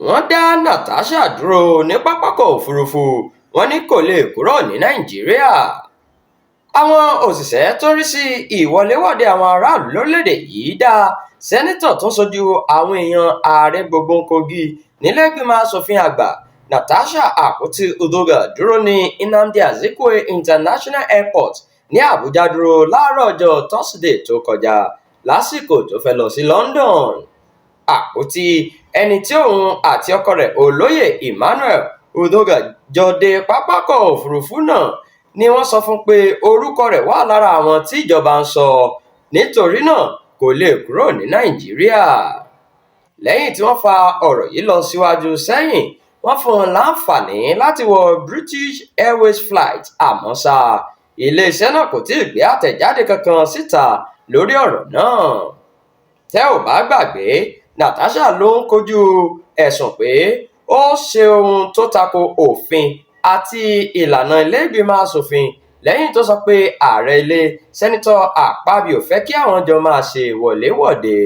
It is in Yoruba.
Wọ́n dá Natasha dúró ní pápákọ̀ òfurufú, wọ́n ní kò lè kúrò ní Nàìjíríà. Àwọn òṣìṣẹ́ tó ń rí sí ìwọléwọ̀de àwọn aráàlú lórílẹ̀-èdè yìí dá Sẹ́nitọ̀ tó ń ṣojú àwọn èèyàn àárín gbùngbùn Kogi nílé-ìgbìmọ̀ aṣòfin àgbà Natasha Akpoti-Uduaghan dúró ní Nnamdi Azikiwe International Airport ní Àbújá dúró láàárọ̀ ọjọ́ Tọ́sídẹ̀ẹ́ tó kọjá lásìkò tó fẹ́ lọ sí London. Akpoti, ẹni tí òun àti ọkọ rẹ̀ Olóyè Emmanuel Uduaghan jọ dé pápákọ̀ òfurufú náà ni wọ́n sọ fún pé orúkọ rẹ̀ wà lára àwọn tí ìjọba ń sọ, nítorí náà kò lè kúrò ní Nàìjíríà. Lẹ́yìn tí wọ́n fa ọ̀rọ̀ yìí lọ síwájú sẹ́yìn, wọ́n fún un láǹfààní láti wọ British Airways flight. Àmọ́ ṣá, iléeṣẹ́ náà kò tíì gbé àtẹ̀jáde kankan síta lórí ọ̀rọ̀ náà. Tẹ́ ò bá gbàgbé, Natasha ló ń kojú ẹ̀sùn pé ó ṣe ohun tó tako òfin àti ìlànà ilé-ìgbìmọ̀ aṣòfin lẹ́yìn tó sọ pé ààrẹ ilé, Sẹ́nitọ́ Akpabio, fẹ́ kí àwọn jọ máa ṣe wọléwọ̀de.